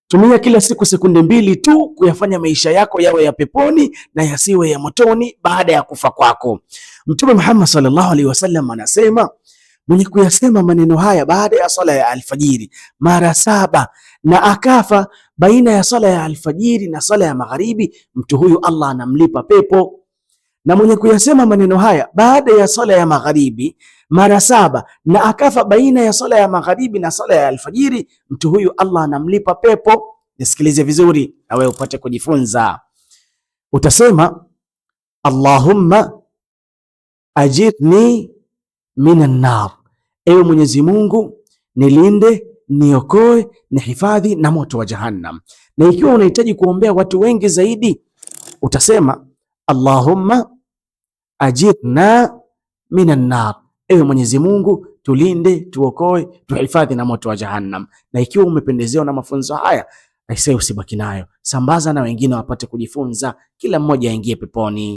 Tumia kila siku sekunde mbili tu kuyafanya maisha yako yawe ya peponi na yasiwe ya motoni baada ya kufa kwako. Mtume Muhammad sallallahu alaihi wasallam anasema, mwenye kuyasema maneno haya baada ya sala ya alfajiri mara saba na akafa baina ya sala ya alfajiri na sala ya magharibi, mtu huyu Allah anamlipa pepo. Na mwenye kuyasema maneno haya baada ya sala ya magharibi mara saba na akafa baina ya sala ya magharibi na sala ya alfajiri, mtu huyu Allah anamlipa pepo. Nisikilize vizuri na wewe upate kujifunza. Utasema Allahumma ajirni minan nar, ewe Mwenyezi Mungu nilinde, niokoe, nihifadhi na moto wa Jahannam. Na ikiwa unahitaji kuombea watu wengi zaidi, utasema Allahumma ajirna minan nar, ewe Mwenyezi Mungu tulinde, tuokoe, tuhifadhi na moto wa Jahannam. Na ikiwa umependezewa na mafunzo haya, aisee, usibaki nayo, sambaza na wengine wapate kujifunza, kila mmoja aingie peponi.